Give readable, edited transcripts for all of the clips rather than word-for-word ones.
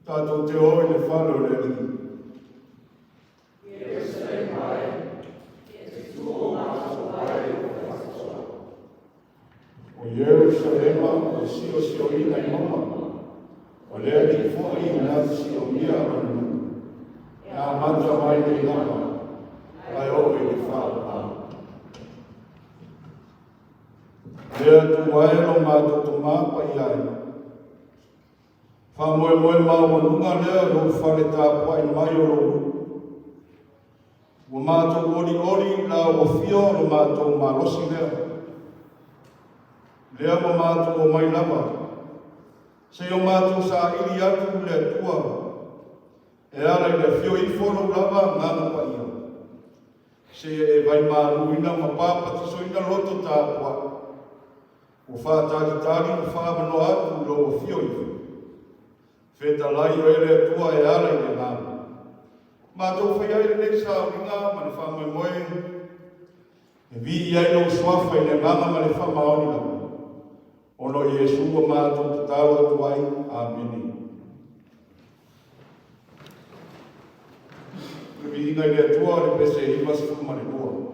Tatou te o i le fale o le Alii. Ierusalema e, e te tu o matou ai o faasoa. O Ierusalema ua siosioina i mauga, o le Alii foi na te siomia lona nuu, e amata mai nei lava, ae oo i le faavavau. Le Atua e lo matou Tamā paia e, faamoemoe maualuga lea o lou fale tapuai mai o lou nuu. Ua matou olioli i lau afio o lo matou malosi lea. Lea ua matou omai lava, seia o matou saili atu le Atua, e ala i le afio ifo o lou lava Agaga Paia, seia e vaimaluina ma papatisoina loto tapuai, ua faatalitali ma faaavanoa atu i lou afio ifo. Fetalai oe le Atua e ala i le Agaga. Matou fai ai lenei sauniga ma le faamoemoe e viia ai lou suafa i le agaga ma le faamaoni lava. Ona o Iesu ua matou tatalo atu ai. Amene. Le viiga i le Atua o le pese 92.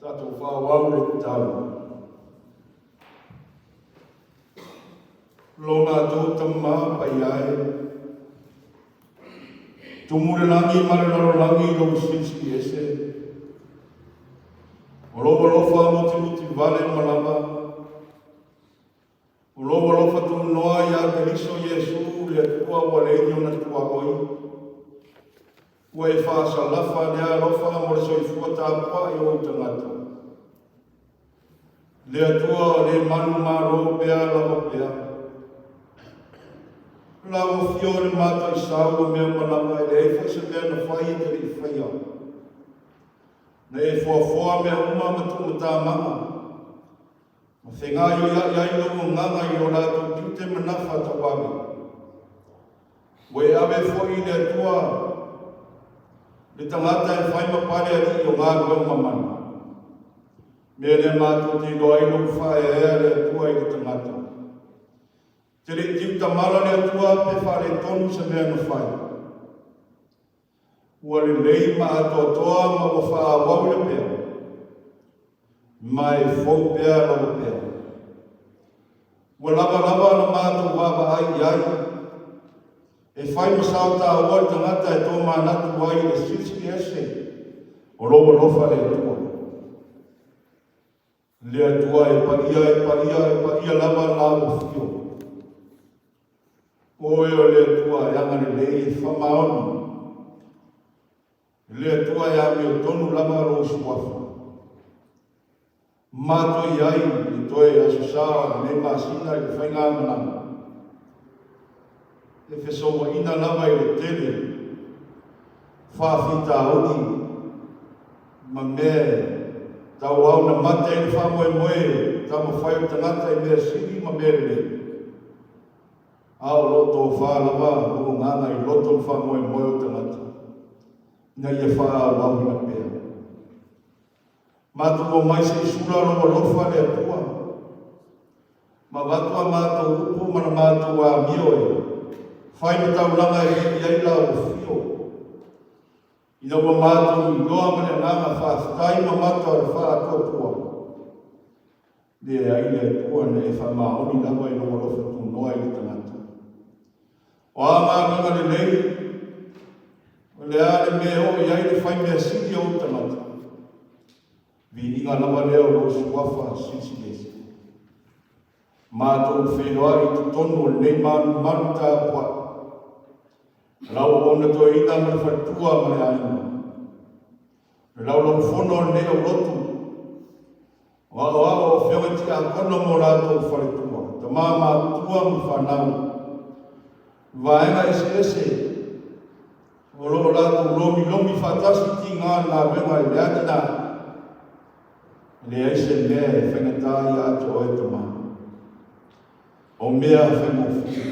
Tatou faaauau le tatalo. Lo matou Tama paia e, tumu le lagi ma le lalolagi i lou silisili ese. O lou alofa mutimuti vale ma lava, O lou alofa tunoa iā Keriso Iesu le Atua ua leai ni ona tuaoi. Ua e faasalafa le alofa mo le soifua tapuai o ou tagata. Le Atua o le manumalo pea lava pea. Lau afio le mataisau o mea uma lava e leai foi se mea na fai e te le i faia. Na e foafoa mea uma ma tuumatamaga. Ma fegaioia'i ai lou agaga i o latou tiute ma nafa tauave. Ua e ave foi i le Atua le tagata e fai ma pale alii o galuega mamana. Mea lea matou te iloa ai lou faaeaea le Atua i le tagata. Te le i tiutamala le Atua pe faaletonu se mea na fai. Ua lelei ma atoatoa ma ua faaauau le pea, ma e fou pea lava pea. Ua lava lava la matou vaavaai i ai, e fai ma sao taua le tagata e tomanatu ai i le Silisili Ese o lou alofa le Atua. Le Atua e paia, e paia, e paia lava lau afio. O oe o le Atua e agalelei e faamaoni. Le Atua e amiotonu lava lou suafa. Matou i ai i le toe aso sa o lenei masina i le faigamalaga. E fesouaina lava i le tele faafitauli ma mea e tauau na mate ai le faamoemoe taumafai o le tagata i mea sili ma mea lelei. A o lo o tofa lava lou agaga i loto ma faamoemoe o tagata ina ia faaauauina pea. Matou omai se i sula lou alofa le Atua, ma avatu a matou upu ma la matou amio e fai ma taulaga e viia ai lau afio. Ina ua matou iloa ma le agaga faafetai ma mata o le faatuatua, leai le Atua na e faamaoni lava i lou alofa tunoa i le tagata. O a galuega lelei, o le a le mea e oo i ai le fai mea sili o ou tagata? Viiga lava lea o lou suafa silisiliese. Matou feiloai i totonu o lenei malumalu tapuai. Lau auauna toeaina ma le faletua ma le aiga. Le laulaufono o lenei aulotu, o aoao o afioga i tiakono ma o latou faletua, tama matutua ma fanau, vaega eseese o lo o latou lomilomi faatasi tiga le galuega i le atinae. E leai se mea e faigata ia te oe Tama. O mea faigofie.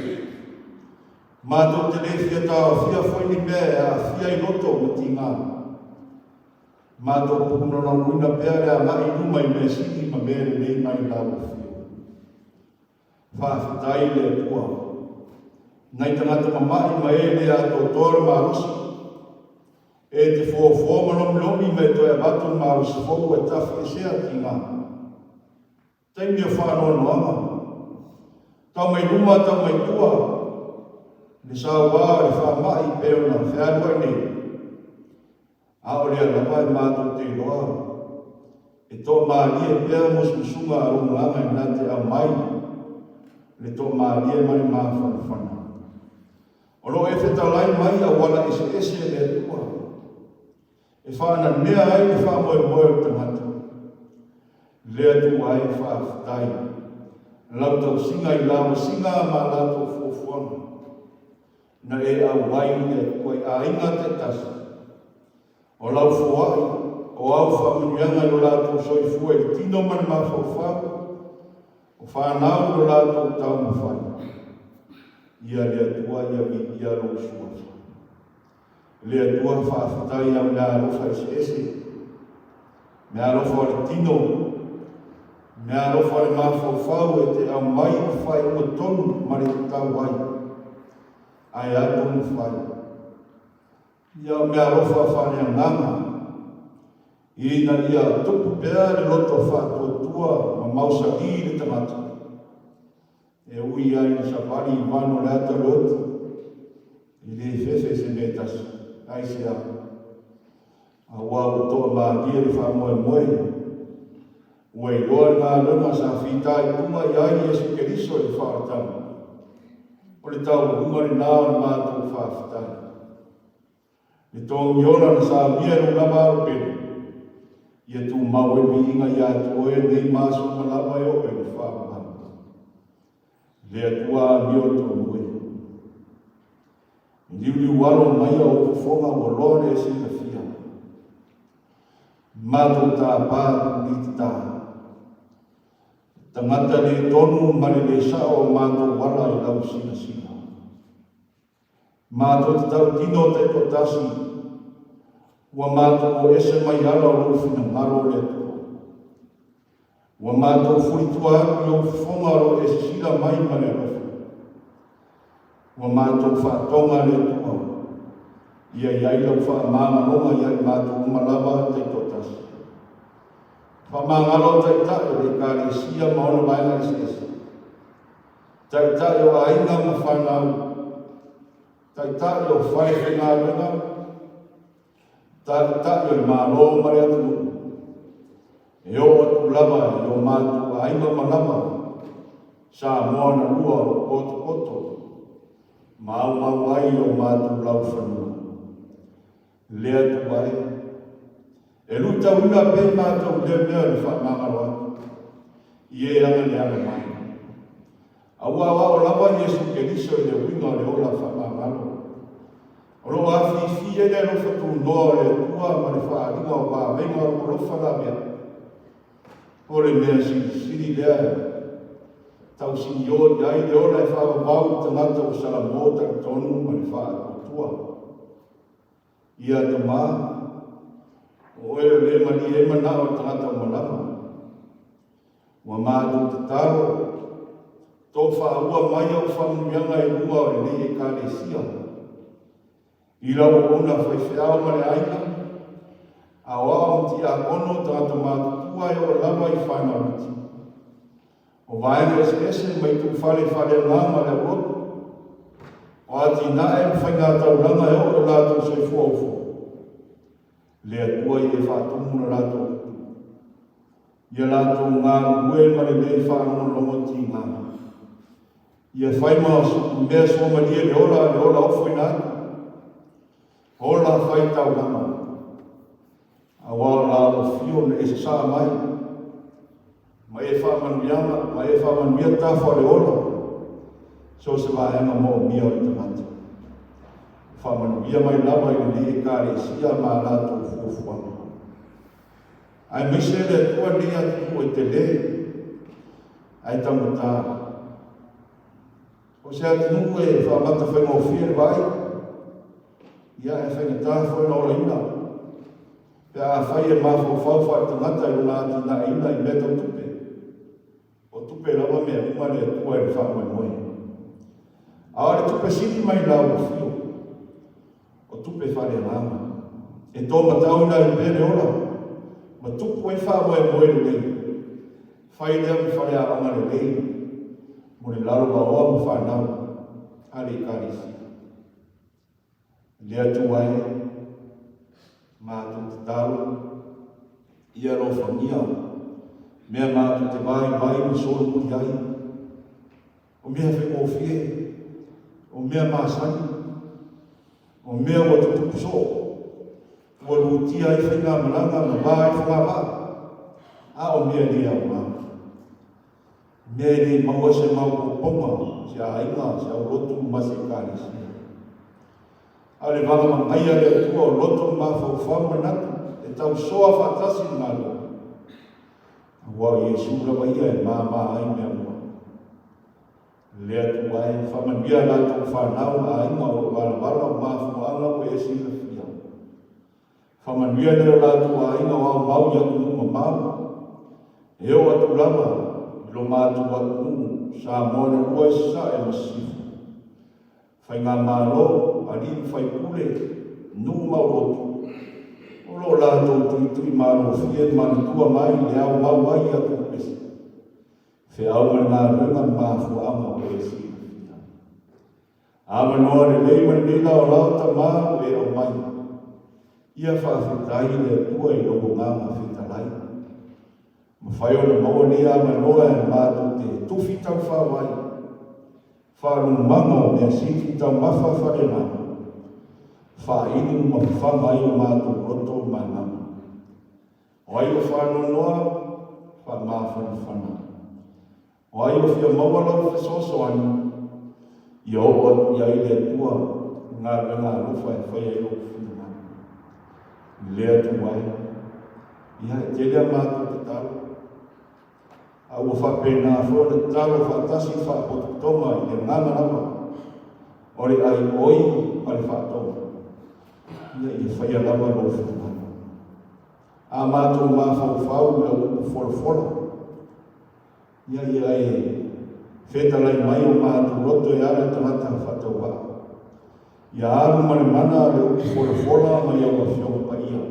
Matou te le fia taofia foi ni mea e aafia i loto ma tiga. Matou puunonauina pea le agai i luma i mea sili ma mea lelei mai lau afio. Faafetai i le Atua. Nai tagata mama'i ma e le atoatoa le malosi. E te foafoa ma lomilomi ma e toe avatu le malosi fou e tafiesea tiga. Taimi o faanoanoaga. Tau mai luma, tau mai tua, le sauā o le faamai pei ona fealuai nei. A o lea lava e matou te iloa, e toamalie pea musumusuga a lou agaga e na te aumai le toamalie ma le mafanafana. O lo o e fetalai mai auala eseese e le Atua e faananea ai le faamoemoe o le tagata. Le Atua e faafetai lau tausiga i lamasiga ma latou fuafuaga na e auai i le Atua i aiga taitasi o lau foai o au faamanuiaga i lo latou soifua i le tino ma le mafaufau o fanau i lo latou taumafai. Ia le Atua ia viia lou suafa. Le Atua faafetai au mea alofa eseese, mea alofa o le tino, mea alofa o le mafaufau e te aumai i faaiuga tonu ma le tatau ai, ae a tonu fai. Ia o mea alofa faaleagaga, ina ia tupu pea le loto faatuatua ma mausali le tagata. E ui ai i savali i vano o le ata lotu, e le fefe se mea e tasi, aisea? Aua ua toamalie le faamoemoe, ua iloa le galuega sa fitaituga i ai Iesu Keriso i le faaolataga. O le taualuga lena o le matou faafetai. Le togiola na saunia e lou lava alo pele, ia tumau ai le viiga ia te oe nei ma aso uma lava e oo i le faavavau. Le Atua amio tonu e. E liuliualo maia ou fofoga ua loa le e silafia. Matou tapa tulitata. Tagata le tonu ma le le sao o matou ala i lau silasila. Matou te tautino taitoatasi, ua matou o ese mai ala o lou finagalo, le Atua. Ua matou fulitua atu i ou fofoga o lo o e sisila mai ma le alofa. Ua matou faatoga le Atua, ia i ai lau faamagaloga ia i matou uma lava taitoatasi. Faamagalo Taitai o le Ekalesia ma ona vaega eseese. Taitai o aiga ma fanau, Taitai o fale faigaluega, Taitai o le Malo ma le atunuu, e oo atu lava i o matou aiga ma lama, Samoa na lua o lo potopoto ma aumau ai i o matou laufanua. Le Atua e, e luitauina pea i matou i lea mea o le faamagalo atu i e ana le alo mai. Aua o ao lava Iesu Keriso i le uiga o le ola faamagalo. O lo o afifi ai le alofa tunoa o le Atua ma le faaaliga o vavega o lou alofa lavea. O le mea silisili lea e tausinio i ai le ola e faavavau i le tagata ua salamo talitonu ma le faatuatua. Ia Tama, o oe o le malie ai manao o le tagata uma lava. Ua matou tatalo, to faaua mai au faamanuiaga i luga o lenei Ekalesia, i lau auauna faifeau ma le aiga, aoao ma tiakono, tagata matutua e oo lava i fanau iti. O vaega eseese mai tuufale faaleagaga o le aulotu, o atinae ma faigataulaga e oo i lo latou soifua ofo. Le Atua ia e faatumu le latou utu, ia latou galulue ma lelei faalogologo tiga. Ia fai ma mea suamalie le ola, le ola ofoina atu, ola fai taulaga, aua o la afio na e sasaa mai, ma e faamanuiaga, ma e faamanuia tafa o le ola, so o se vaega moomia o le tagata. Faamanuia mai lava i lenei Ekalesia ma a latou fuafuaga. Aemaise le Atua lenei atunuu e tele ae taugata. O se atunuu e faamata faigofie le vaai, ia e faigata foi ona olaina. Pe afai e mafaufau faale-tagata i lona atinaeina i mea tau tupe, o tupe lava mea uma le Atua i le faamoemoe. A o le tupe sili mai lau afio, o tupe faaleagaga, e tōmatauina ai pea le ola, ma tupu ai faamoemoe lelei, fai lea ma faleaoga lelei mo le lalovaoa ma fanau a le Ekalesia. Le Atua e, matou tatalo, ia alofagia mea matou te vaivai ma solomuli ai, o mea faigofie, o mea masani, o mea ua tutupu soo, ua lutia ai faigamalaga ma va ai fogavaa, a o mea le aoga. Mea e le maua se maopoopoga, se aiga, se aulotu ma se Ekalesia. A o le vaga manaia le Atua o loto ma mafaufau manatu e tausoa faatasi le galuega. Aua o Iesu lava ia e mama ai mea uma. Le Atua e, faamanuia a latou fanau ma aiga o lo o valavala o mafuaaga ua e silafia. Faamanuia nai o latou aiga o aumau i atunuu mamao, e oo atu lava i lo matou atunuu Samoa na lua i Sasae ma Sisifo. Faigamalo, alii ma faipule, nuu ma aulotu, o lo o latou tuitui malofie ma manatua mai i le aumau ai i atunuu ese, feau ma le galuega ma mafuaaga ua e silafia. Avanoa lelei ma lenei laolao tama ua e aumai. Ia faafetai i le Atua i lou agaga fetalai. Mafai ona maua nei avanoa e matou te tufi taufao ai, faalumaga o measili taumafa faleagaga. Faainu ma fafaga ai o matou loto ma agaga. O ai o faanoanoa, faamafanafana. O ai o fia maua lau fesoasoani, ia oo atu i ai le Atua i galuega alofa e fai ai lou finagalo. I le Atua e, ia e tele a matou tatalo, a ua faapena foi ona tatalo faatasi le Faapotopotoga i le agaga lava o le ai oi ma le faatoga, ia ia faia lava lou finagalo. A matou mafaufau i lau upu folafola, ia ia e fetalai mai o matou loto e ala i tagata faatauvaa. Ia alu ma le mana le upu folafola mai au Afioga Paia.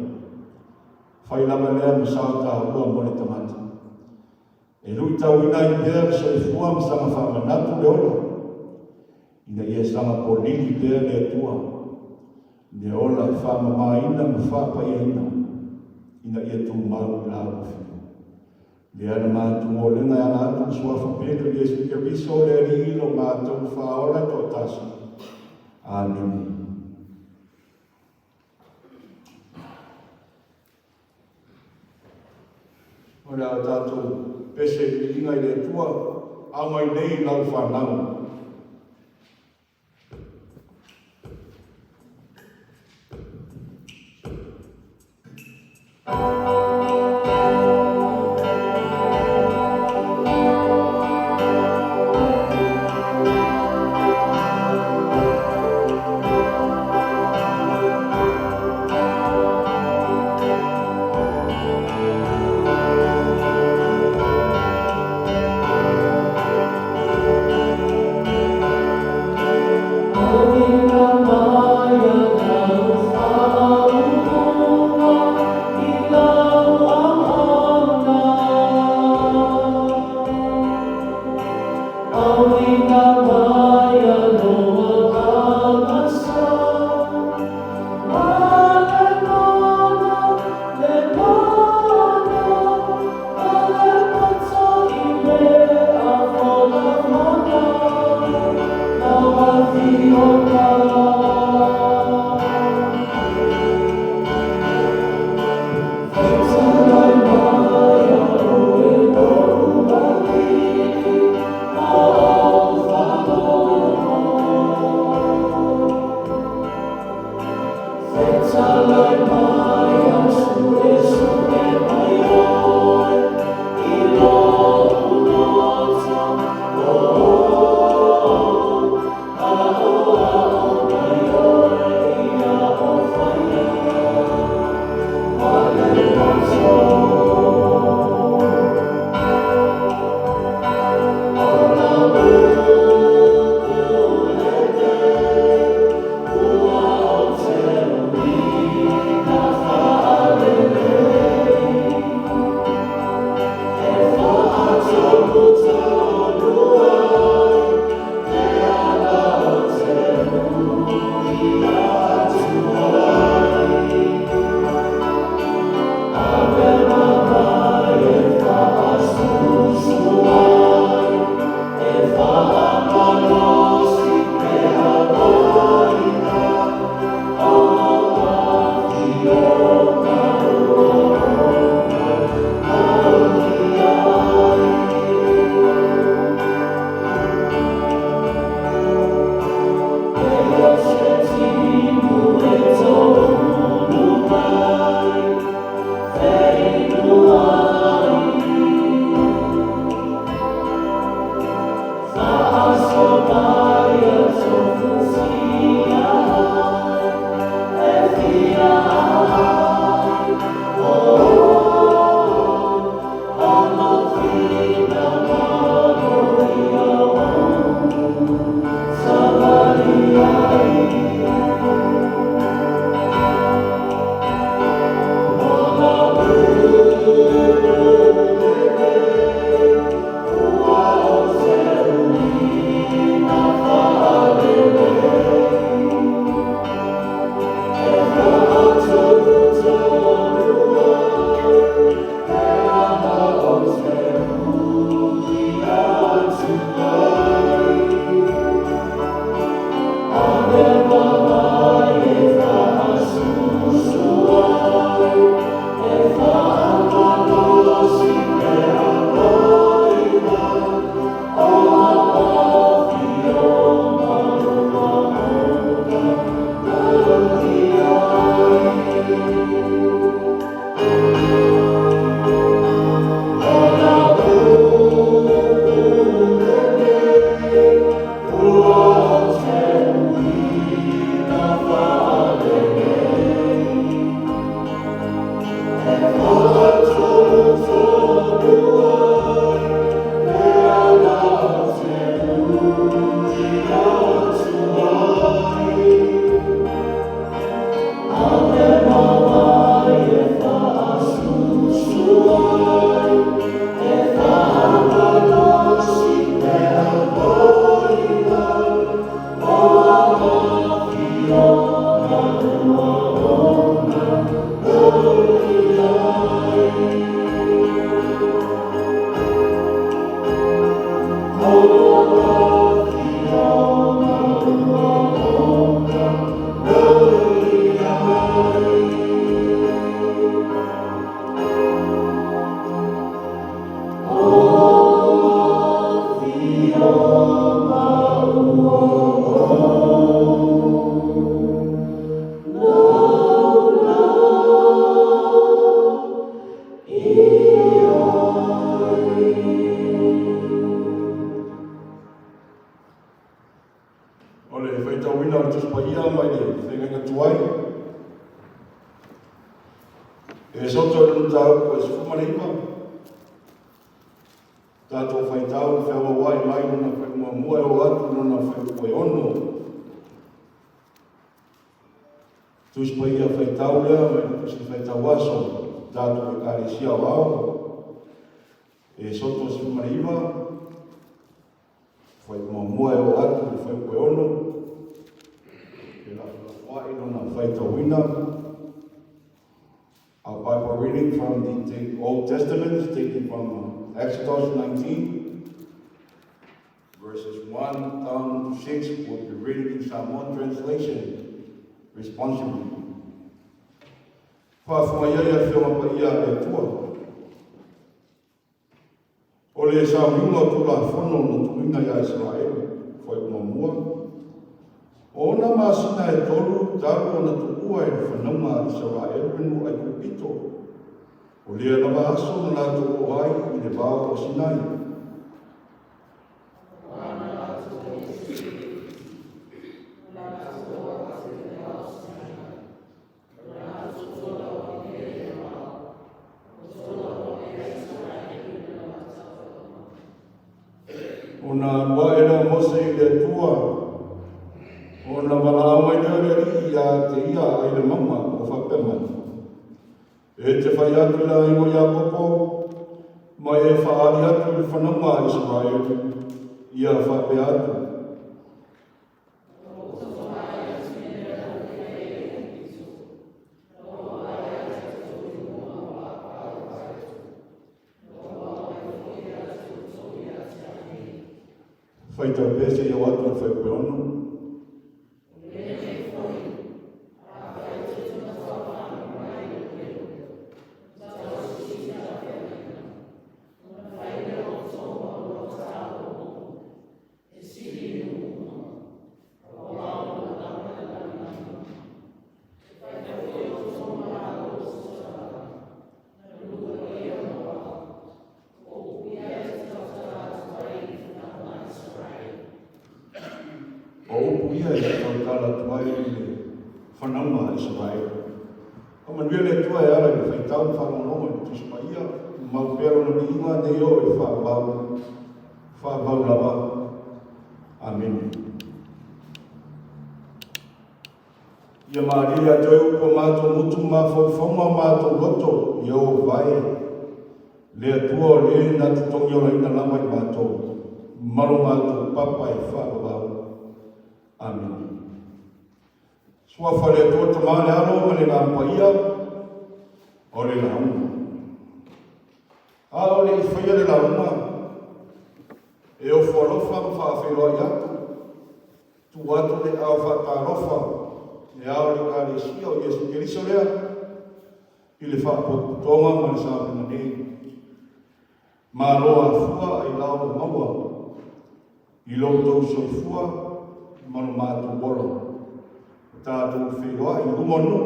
Fai lava lea ma sao taua mo le tagata. E luitauina ai pea le soifua ma saga faamanatu le ola, ina ia saga polili pea le Atua le ola e faamamaina ma faapaiaina ina ia tumau i la Afio. Lea na matou olega e ala atu i le Suafa pele o Iesu Keriso le Alii lo matou Faaola e toatasi. Amene. O le a tatou pese i viiga i le Atua, ao mai nei lau fanau. Esoto i le mataupu e 19, tatou faitau i le feauauai mai lona fuaiupu muamua e oo atu i lona fuaiupu e 6. Tusi Paia faitau lea mai le Tusi Faitau Aso tatou Ekalesia Aoao, Esoto 19, fuaiupu muamua e oo atu i le fuaiupu e 6, e lafolafoai lona faitauina. Our Bible reading from the Old Testament is taken from Exodus 19, verses 1 down to 6. We'll be reading in Samoan translation responsibly. Faafofoga ia i Afioga Paia a le Atua. O le sauniga o Tulafono na tuuina iā Isaraelu, fuaiupu muamua, o ona masina e tolu talu ona tuua e le fanauga a Isaraelu le nuu Aikupito, o lea lava aso na latou oo ai i le vao o Sinai. Ona alu ae lea o Mose i le Atua, ona valaau mai lea o le Alii ia te ia ai le mauga o faapea mai, E te fai atu i le aiga o Iakopo, ma e faaali atu i le fanauga a Isaraelu, ia faapea atu. Faitau pea seia oo atu i le fuaiupu e 6. O upu ia e tautala atu ai i le fanauga a Isaraelu. Faamanuia le Atua e ala i le faitau ma faalogologo i le Tusi Paia, tumau pea lona viiga nei oo i le faavavau, faavavau lava. Amene. Ia malie ia te oe upu a matou motu ma mafaufauga o matou loto, ia ou vae le Atua o le na te togiolaina lava i matou, ma lo matou papa e faavavau. Amene. Suafa le Atua Tama le Alo ma le Agaga Paia, o le lauga. A o le i faia le lauga, e ofo alofa ma faafeiloai atu, Tuu atu le ao faatalofa i le ao o le Ekalesia o Iesu Keriso lea i le faapotopotoga ma le sauniga nei. Malo afua ailao ua maua i lo outou soifua ma lo matou ola. Ua tatou feiloai i luma o nuu,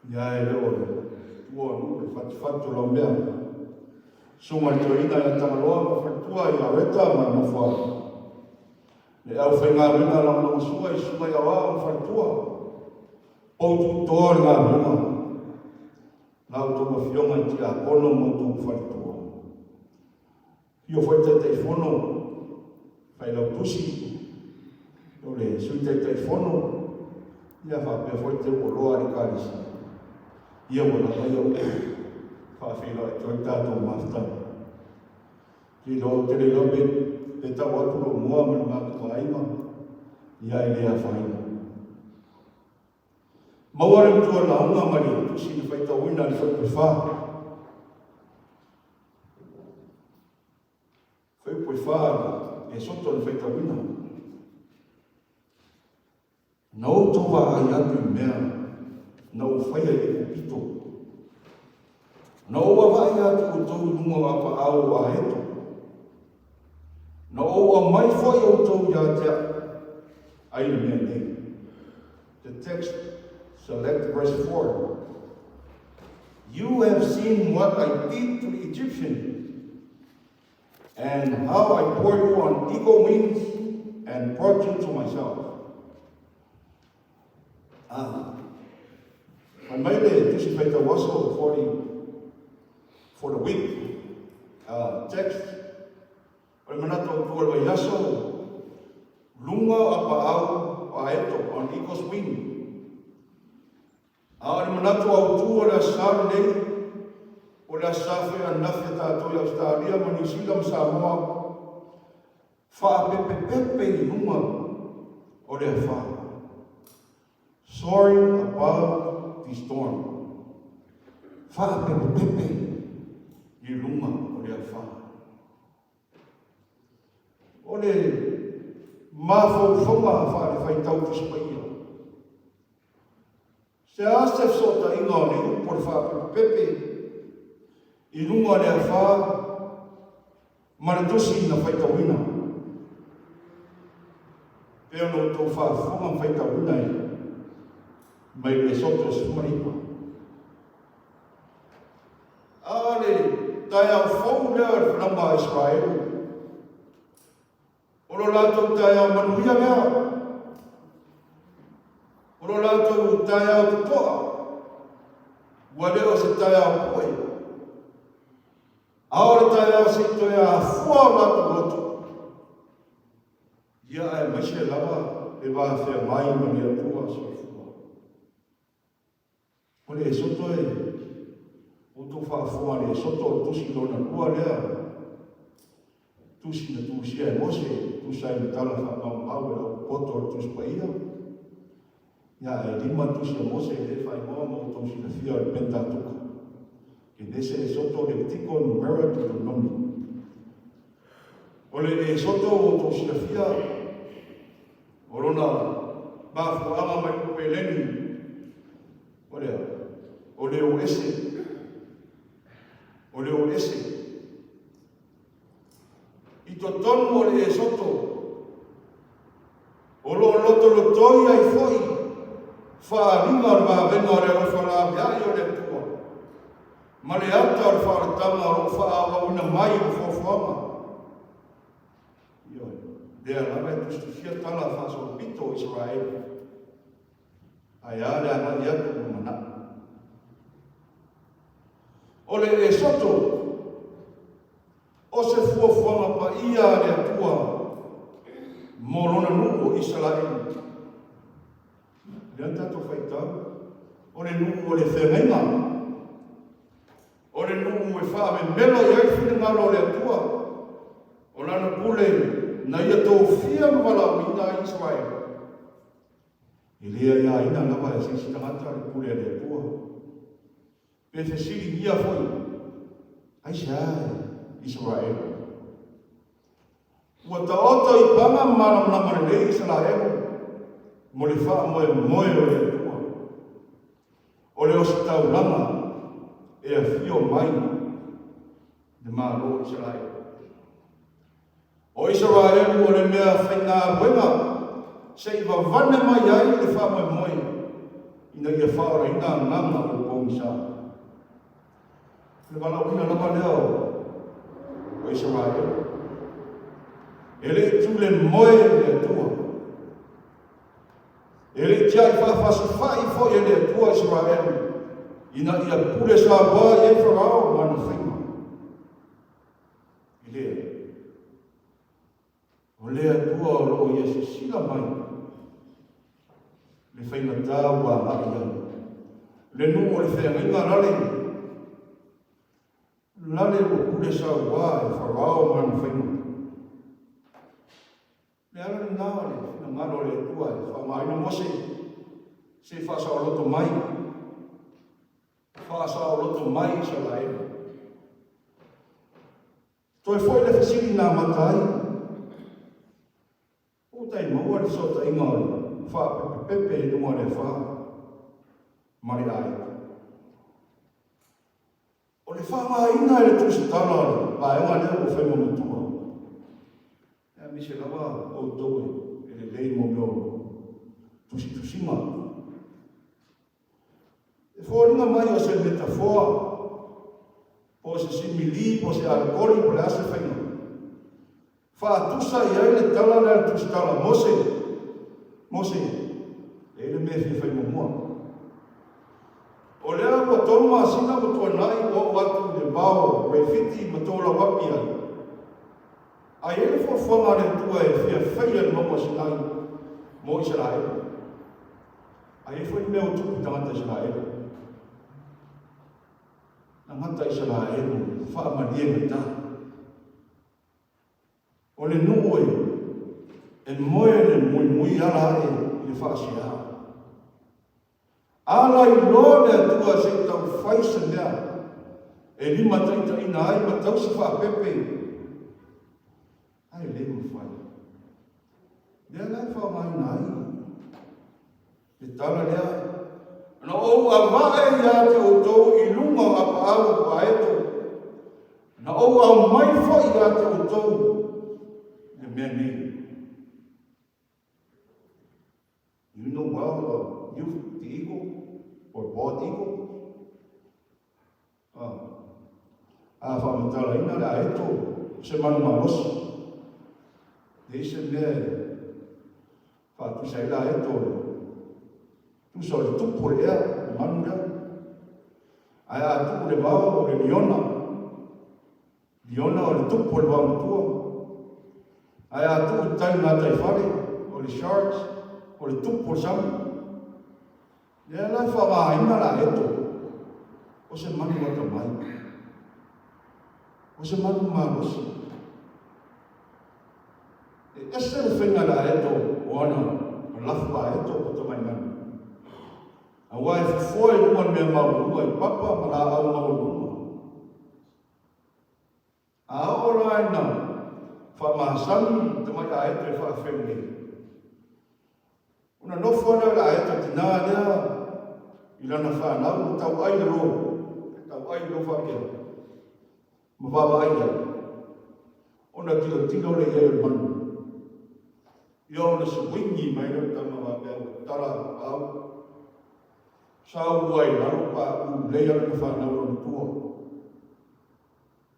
ia e le o le tua o nuu le fatifati o lau mea. Susuga i le Toeaina ia Tagaloa ma Faletua ia Reta ma le Nofoaga. Le aufaigaluega lagolagosua i Susuga i Aoao ma Faletua, pou tutoa le galuega, la outou afioga i Tiakono ma outou faletua. Afio foi le Taitaifono, Failautusi, o le Sui Taitaifono, ia faapea foi le teuoloa a le Ekalesia. Ia ua lava ia upu faafeiloai atu ai le tatou mafutaga. Ou te le iloa pe pe tau atu lou igoa ma le matou aiga, ia e le afaina. Maua le matua lauga ma le tusi na faitauina i le fuaiupu e fa. Fuaiupu e fa Esoto na faitauina. Na outou vaai atu i mea na ou faia i Aikupito. Na ou avaai atu outou i luga o apaau o Aeto. Na ou aumai foi outou ia te au ai le mea nei. The text, select verse 4. You have seen what I did to the Egyptians and how I bore you on eagle wings and brought you to myself. Ah. Fai mai le Tusi Faitau Aso for the, for the week text, o le manatu autu o le vaiaso, luga o apaau o aeto, on eagle's wing. A o le manatu autu o le Aso Sa lenei, o le Aso Sa foi ananafi a tatou i Ausetalia ma Niu Sila ma Samoa, faapepepepe i luga o le afa. Soaring above the storm. Faapepepepe i luga o le afa. O le mafaufauga faale-faitau Tusi Paia. Se a se fesootaiga o le upu o le faapepepepe i luga o le afa ma le tusi na faitauina, pei ona outou faafofoga ma faitauina i mai le Esoto 19. A o le taeao fou lea o le fanauga a Isaraelu, O lo latou taeao manuia lea. O lo latou taeao totoa. Ua le o se taeao poe. A o le taeao se i toe afua o latou loto. Ia aemaise lava le va feagai ma le Atua soifua. O le Esoto e outou faafofoga le Esoto o le tusi lona lua lea, tusi na tusia e Mose, tusa ai ma tala faamaumau e lau poto o le Tusi Paia. Ia, e lima tusi a Mose e le faaigoa ma outou silafia o le Pentatuka. Kenese, Esoto, Levitiko, Numera, Deuteronomi. O le Esoto ua outou silafia, O lona mafuaaga mai upu Eleni, o lea, o le o ese, o le o ese. I totonu o le Esoto, o lo o lotolotoi ai foi faaaliga o le vavega o le alofa laveai o le Atua, ma le ata o le faaolataga o lo o faaauauina mai i le foafoaga. Ioe, lea lava e tusitusia tala faasolopito o Isaraelu. Ae a le agai atu i lumanai. O le Esoto, o se fuafuaga paia a le Atua mo lona nuu o Isaraelu. Lea na tatou faitau, o le nuu o le feagaiga. O le nuu e faamemelo i ai le finagalo o le Atua, o Lana pule na Ia tofia ma valaauina ai Isaraelu. E le aiaina lava e se isi tagata le pule a le Atua. Pe fesiligia foi, aisea e Isaraelu? Ua taoto i paga ma malamalama lelei Isaraelu mo le faamoemoe o le Atua. O le ositaulaga e afio mai le Malo o Isaraelu. O Isaraelu o le mea faigaluega se i vavane mai ai le faamoemoe ina ia faaolaina agaga o le pogisa. O le valaauina lava lea o Isaraelu. E le i tule moe le Atua. E le i tiai faafasifai foi e le Atua Isaraelu ina ia pule saua i ai Farao ma ana faiga. E leai. O le Atua o lo o ia sisila mai le faigata ua agai i ai. Le nuu o le feagaiga lale, lale ua pule saua e Farao ma ana faiga. Le ala lena o le finagalo o le Atua e faaaogaina Mose se i faasaoloto mai, faasaoloto mai Isaraelu. Toe foi le fesili na amata ai, po o tai maua le fesootaiga o le faapepepepe i luga o le afa ma le aiga. O le faaaogaina e le tusitala o le vaega lea ua fai ma matua, aemaise lava outou e lelei mo mea o tusitusiga. E foliga mai o se metafoa, po o se simili, po o se alegori, po o le a se faiga. Faatusa i ai le tala lea a le tusitala, Mose, Mose, e i ai le mea e fia fai muamua. masina ua tuanai ua oo atu i le vao o Refiti ma Tolauapi ai. A i ai le fuafuaga a le Atua e fia faia le mauga o Sinai mo Isaraelu, a i ai foi le mea ua tupu i tagata Isaraelu, tagata Isaraelu faamalie gata. O le nuu e e moe le muimui ala ae i le faasea. Ala i loa le Atua se i tau fai se mea e limataitaiina ai ma tausi faapepe, ae le mafai. Lea la e faaaogaina ai le tala lea, Na ou avae ia te outou i luga o apaau o aeto, na ou aumai foi ia te outou le mea nei. You know well the youth, the eagle, or bald eagle? Ah. A faamatalaina le aeto, se manu malosi. Leai se mea e faatusa ai le aeto, tusa o le tupu o le ea, le manu lea. Ae a tuu le vao o le liona, liona o le tupu o le vaomatua. Ae a tuu i tai gataifale, o le sharks, o le tupu o le sami. Lea la e faaaogaina le aeto, o se manu atamai, o se manu malosi. E ese le faiga le aeto o ana lafu aeto po tamai manu. Aua e fofoa i luga o le mea maualuluga i papa ma laau maualuluga. A oo la ina faamasani tamai aeto e faafeu nei, ona nofo lea o le aeto tinā lea i lana fanau ma tauai le lo, tauai le lo faapea, ma vaavaai i ai. Ona tilotilo lea i ai o le manu. Ia ona suini mai lea o le tama faapea ua tala au. Sau ai lalo paʻu lei a lana fanau lona tua.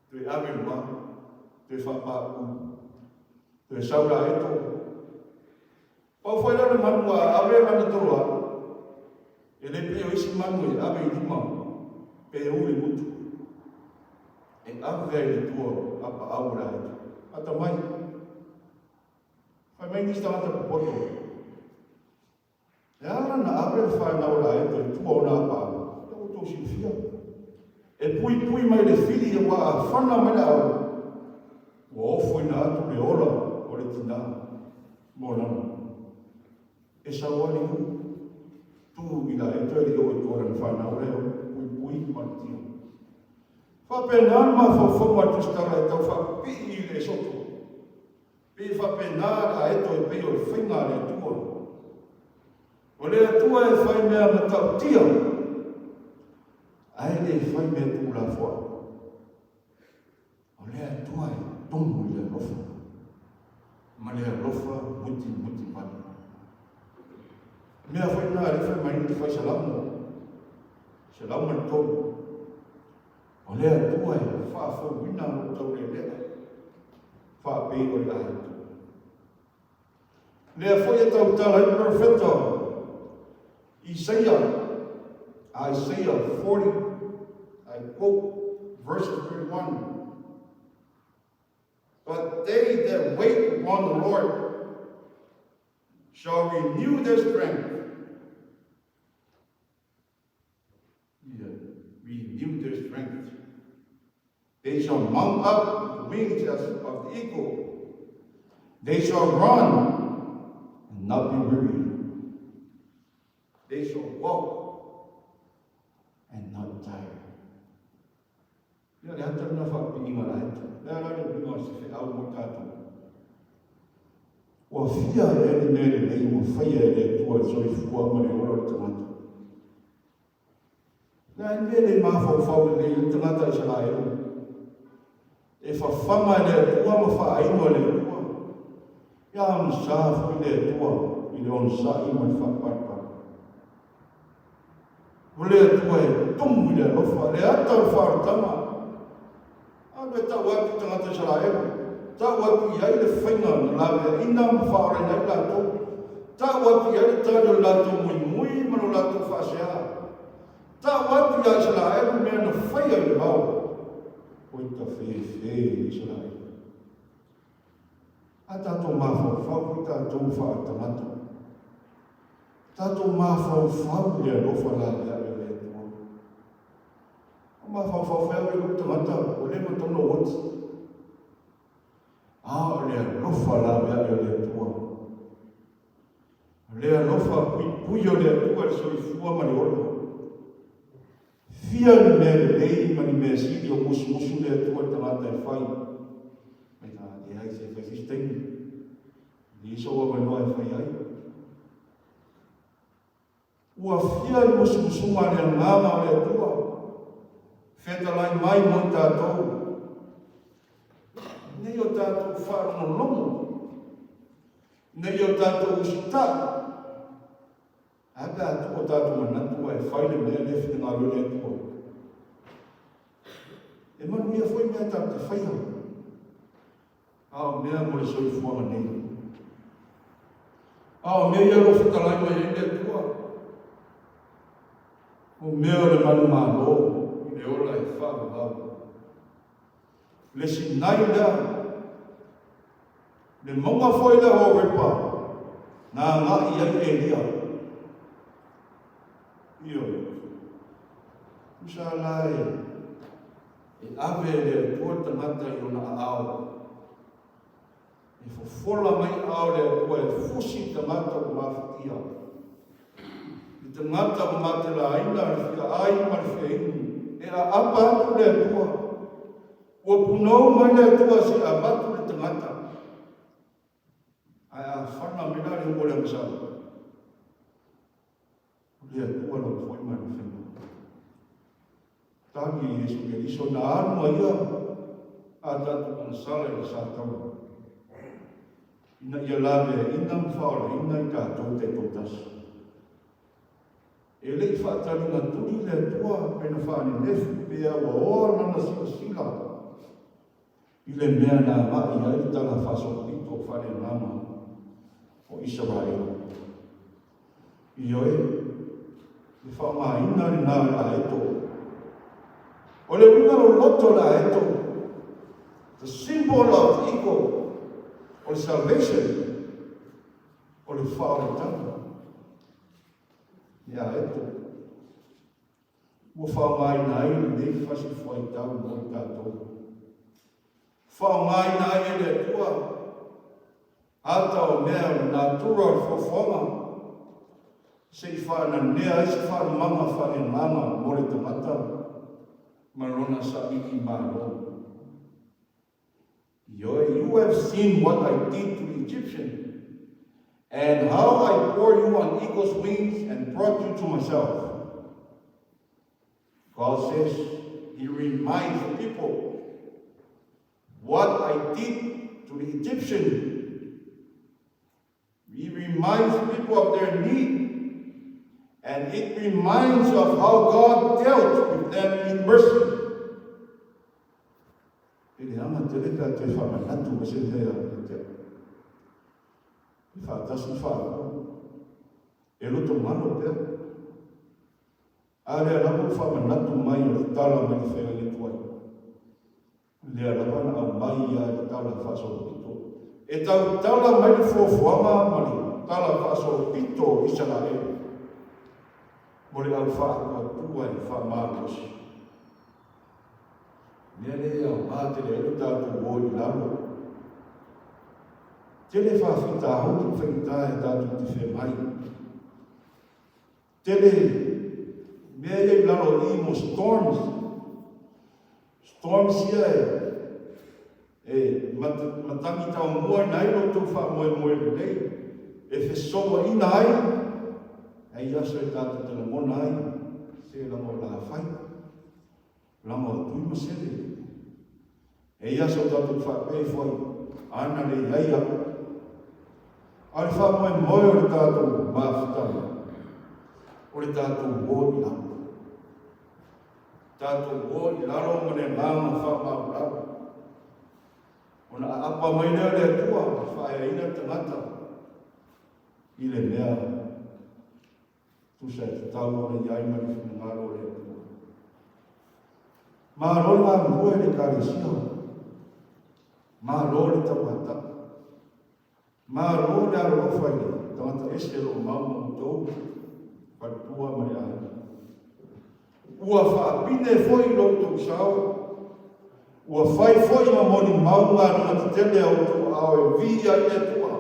Toe ave i luga, toe faapaʻu, toe sau la eto. Pau foi lea o le manu a ave lana toloa, e le pei o isi manu e ave i lima pe u le gutu. E ave ai i le tua a paau o le aeto. Atamai. Fai mai nisi tagata popoto. E ala na ave le fanau a Laeto i tua o nā pao, ia ua outou silafia. E puipui mai le fili ua afana mai le ao, ua ofoina atu le ola o le tinā mo lana. E sau lava le iu, tu i Laeto e le i oo i tua o lana fanau lea e puipui malutia. Faapena le mafaufauga a le Tusitala e tau faapipii i le Esoto. Pei e faapena le aeto e pei o le faiga a le Atua. O le Atua e fai mea matautia, ae le fai mea tuulafoai. O le Atua e tumu i le alofa, ma le alofa mutimutibali. Mea foi na le fai mai le fai Salamo, 103. O le Atua e faafouina lou taulealea, faapei o le aeto. Lea foi e tautala ai le profeta Isaia, Isaiah 40, I quote verses 31. But they that wait upon the Lord shall renew their strength. Yeah, renew their strength. They shall mount up with wings as of the eagle. They shall run and not be weary. They shall walk and not tire. Ia le ata lena faapiiga laiti. Le a la le uiga o se feau mo tatou. Ua fia ea ni mea lelei ua faia e le Atua i le soifua ma le ola o le tagata. Le a ni mea le mafaufau lelei ai le tagata Isaraelu. E fafaga e le Atua ma faaino e le Atua. Ia agasā foi le Atua i le onosai ma le faapalepale. O le Atua e tumu i le alofa, le ata o le faaolataga. Alu e tau atu i tagata Isaraelu, tau atu i ai le faiga na laveaina ma faaolaina ai latou, tau atu i ai le tali o le latou muimui ma lo latou faasea. Tau atu iā Isaraelu. taeao, oi tafefe Isaraele. A tatou mafaufau foi tatou faatagata. Tatou mafaufau i le alofa laveai o le Atua. A mafaufau foi au i lou tagata, ua le matau na oti. A o le alofa laveai o le Atua. O le alofa puipui o le Atua i le soifua ma le ola. Fia ni mea lelei ma ni mea sili o musumusu le Atua i le tagata e fai. Mai ta leai se fai se isi taimi. Leai sou avanoa e fai ai. Ua fia le musumusuga a le Agaga o le Atua, fetalai mai mo i tatou, nei o tatou faalogologo, nei o tatou usitai, ae pe a tuu o tatou manatu ae fai le mea lea e finagalo ai le Atua. E manuia foi mea tatou te faia, a o mea mo le soifuaga nei. A o mea ia o lo o fetalai mai ai le Atua, o mea o le manumalo i le ola e faavavau. Le Sinai lea, le mauga foi lea o Horepa, na agai i ai Elia. Ioe. Tusa la e E ave e le Atua le tagata i lona aao. E fofola mai aao le Atua e fusi i tagata ua mafatia. I tagata ua matelaina le fia ai ma le fia inu. E aapa atu le Atua. Ua punou mai le Atua se i avatu le tagata. Ae a fana mai la le ua o le agasala. O le Atua lava foi ma le faiga. Tali e Iesu Keriso na alu ma ia a tatou agasala i le sa taula, ina ia laveaina ma faaolaina i tatou taitoatasi. E le i faataliga tuli le Atua pe na faanenefu pe a ua oa lana silasila i le mea na agai ai le tala faasolopito faaleagaga o Isaraelu. Ioe, le faaaogaina lena o le aeto. O le uiga loloto o le aeto, the symbol of the eagle, o le salvation, o le faaolataga, le aeto. Ua faaaogaina ai lenei fasi fuaitau mo i tatou. Faaaogaina ai e le Atua ata o mea o le natura o le fuafuaga se i faananea ai se faalumaga faaleagaga mo le tagata ma lona saili malo. Ioe, you have seen what I did to the Egyptian, and how I bore you on eagle's wings and brought you to myself. God says, He reminds the people what I did to the Egyptian. He reminds people of their need, and it reminds of how God dealt with them in mercy. E leaga tele pe a toe faamanatu mai se mea ia te au. E faatasi faalua. E loto malo pea. A lea lava ua faamanatu mai o le tala mai le feagaiga tuai. Lea lava na aumai ia i le tala faasolopito. E tautala mai le fuafuaga ma le tala faasolopito o Isaraelu mo le au faatuatua e faamalosi. Mea lea e aoga tele ai lo tatou o i lalo. Tele faafitauli ma faigata e tatou te feagai. Tele mea ia i lalo i mo storms. Storms ia e e matagi taumuaina ai lo outou faamoemoe lelei, e fesouaina ai, ai aso e tatou te lagona ai se laga o lafai. Lama o Tui ma Sele. E ia so tatou faapea ifo ai, ana le iai au. A o le faamoemoe o le tatou mafutaga, o le tatou o i lalo. Tatou o i lalo ma le agaga faamaualalo. Ona aapa mai lea o le Atua e faaeaina le tagata i le mea Tusa e tatau ona i ai ma le finagalo o le Atua. Malo le galulue i le Ekalesia, malo le tauatai, malo le alolofa i le tagata ese o lo o mau ma outou, faletua ma le aiga. Ua faapine foi lo outou sao, ua fai foi ma molimau galuega tetele a outou aao e viia ai le Atua.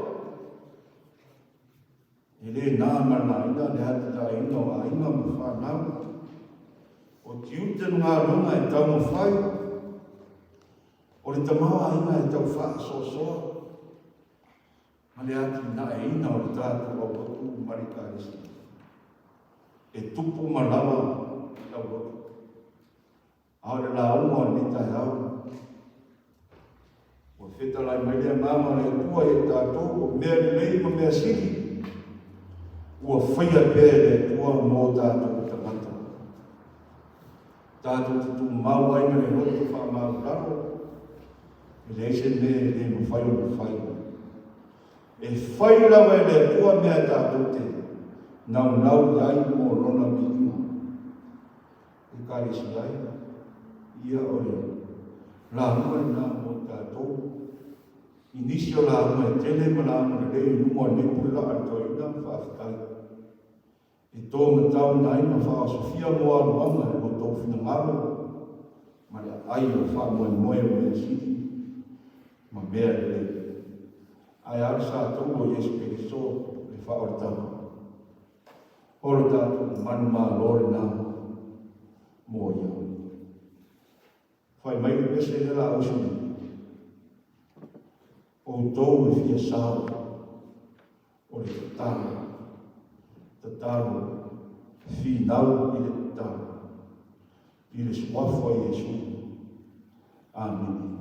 E le na ma le laina le atinaeina o aiga ma fanau. O tiute ma galuega e taumafai, o le tamaoaiga e tau faasoasoa ma le atinaeina o le tatou aulotu ma le Ekalesia. E tupu ma lava le aulotu. A o le lauga o lenei taeao, ua fetalai mai le Agaga o le Atua ia i tatou, o mea lelei ma mea sili, ua faia pea e le Atua mo tatou tagata. Tatou te tumau ai ma le loto faamaualalo, e leai se mea e le mafai ona fai. E fai lava e le Atua mea tatou te naunau i ai mo Lona viiga. Ekalesia ai, ia o le lauga lena mo tatou. I nisi o lauga e tele ma lauga lelei i luma o lenei pule laa a le toeaina, faafetai. E to matauina ai ma faaosofia mo aluaga i lo outou finagalo ma le aai o faamoemoe o mea sili ma mea lelei. Ae a le sa tolu o Iesu Keriso le faaolataga. O lo tatou manumalo lena mo ia. Fai mai le pese lea la usu nei. Outou e fia sao o le tatalo, tatalo, finau i le tatalo, i le suafa o Iesu. Amene.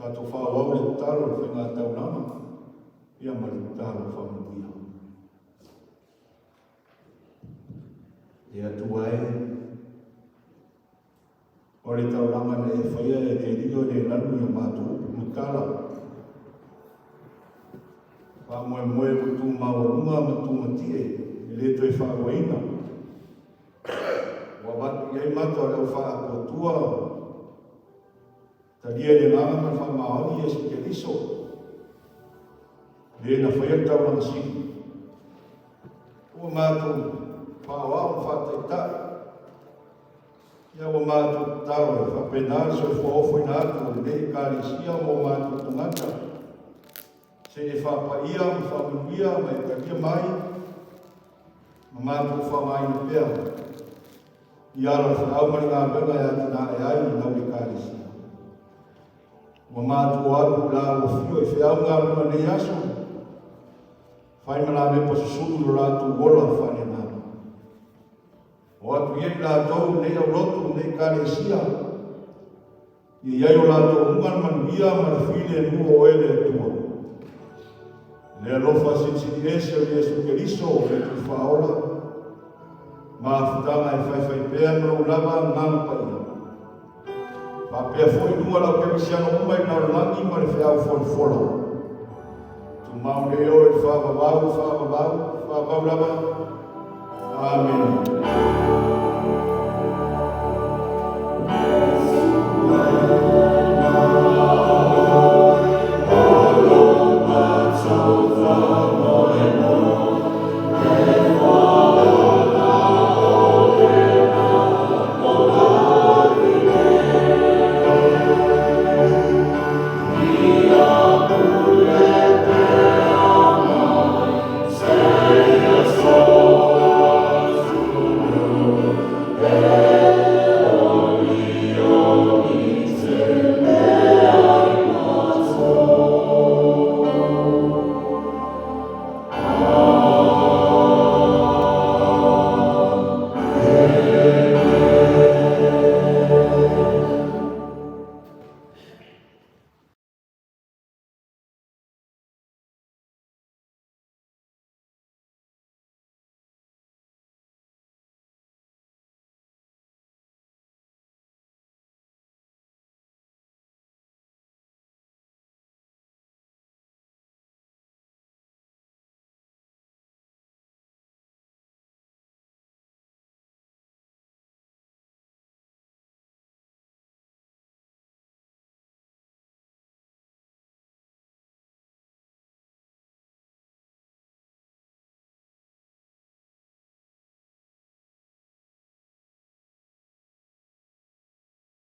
Tatou faaauau le tatalo i le faigataulaga ia ma le tatalo faamanuia. Le Atua e, o le taulaga na e faia e le lilo e le lanu i o matou upu ma tala. Faamoemoe ua tu maualuga ma tumatie e le toe faaluaina. Ua avatu i ai mata o le au faaatuatua, talia i le agaga ma le faamaoni Iesu Keriso, le na faia le taulaga sili. Ua matou faaoao ma faataitai, ia ua matou tatalo e faapena le soifua ofoina atu o lenei Ekalesia ma o matou tagata, se i e faapaia ma faamanuia ma e talia mai ma matou faaaogaina pea i ala o le feau ma le galuega e atinae ai i lau Ekalesia. Ua matou o atu i la ua fio i feau ma galuega i lenei aso, fai ma lamepa susulu i lo latou ola faaleagaga. O atu ia i latou i lenei aulotu i lenei Ekalesia, ia i ai o latou luga le manuia ma le filemu o Oe le Atua. Le alofa silisili ese o Iesu Keriso o le Alii Faaola, mafutaga e faifai pea ma lou lava Agaga Paia. Faapea foi luga lau kerisiano uma i le lalolagi ma le feau folafola. Tumau nei oe i le faavavau, faavavau, faavavau lava. Amene.